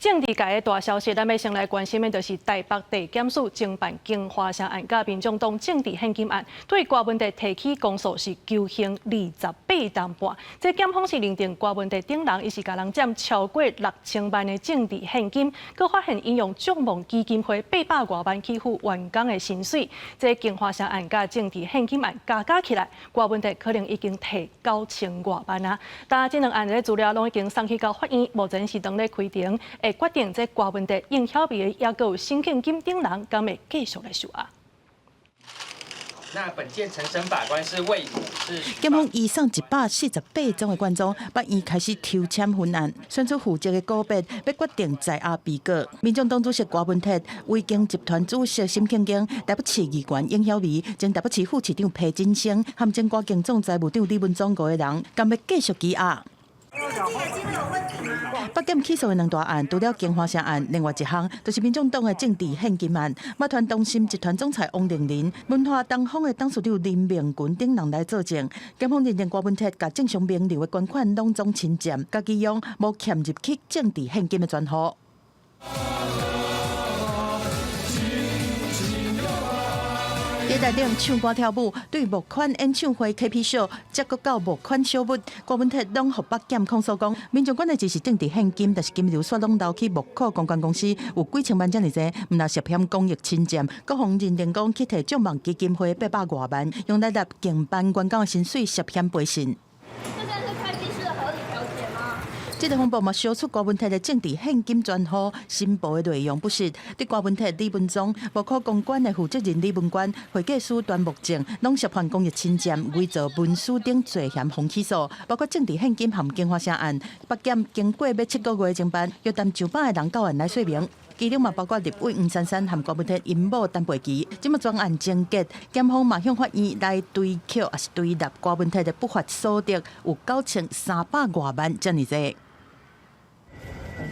政治界的大消息，咱欲先來關心的，就是台北地檢署偵辦京華城案佮民眾黨政治獻金案，對郭文哲提起公訴是求刑28冬半。這檢方是認定郭文哲等人，伊是共人佔超過6000萬的政治獻金，閣發現𪜶用眾望基金會800外萬去付員工的薪水。這京華城案佮政治獻金案加加起來，郭文哲可能已經提9000外萬啊！但這兩案的資料攏已經送去到法院，目前是當咧開庭，會決定這郭文哲、應曉薇抑閣有沈慶金等人，敢會繼續來受押。那本件承審法官是魏虎，是檢方移送148宗的卷宗，法院開始抽籤分案，選出負責的組別，欲決定在押被告。民眾黨主席郭文鐵、維京集團主席沈慶京、台北市議員應曉薇、前台北市副市長裴錦生、和前高警總財務長李文忠五個人，敢欲繼續羈押？北檢起訴的兩大案，除了京華城案，另外一項就是民眾黨的政治獻金案。馬團東森集團總裁王玲玲、文化東方的董事長林明群等人來作證。檢方認定郭文鐵共正常名流的捐款攏總侵佔，家己用無嵌入去政治獻金的專戶。佇台頂唱歌跳舞，對募款演唱會 KP 秀，再閣到募款小物，郭文鐵攏予北檢控訴講，民眾管的只是政治獻金，但是金流煞攏流去募款公關公司，有幾千萬遮爾濟，毋但涉嫌公益侵佔，閣予認定講去提眾望基金會800外萬，用來納競辦員工的薪水，涉嫌背信。這算是會計師的合理調解嗎？這個風暴嘛，燒出郭文鐵的政治獻金專戶申報的內容不實，對郭文鐵、李文忠、募款公關的負責人李文官、會計師端木正，攏涉犯公益侵佔、偽造文書等罪嫌，予起訴，包括政治獻金和京華城案，北檢經過欲7個月偵辦，約談上百個人到案來說明，其中嘛包括立委黃珊珊和郭文鐵𪜶某陳佩琪。這馬全案終結，檢方嘛向法院來追扣，抑是追納郭文鐵的不法所得有9300外萬遮爾濟。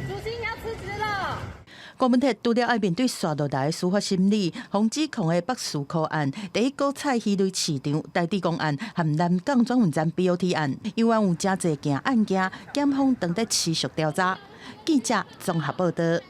主席，你要辭職了。郭文鐵除了愛面對紲落來的司法審理，予指控的北士科案、第一果菜魚類市場台豬公案和南港轉運站 BOT 案，猶原有誠濟件案件，檢方當咧持續調查。記者綜合報道。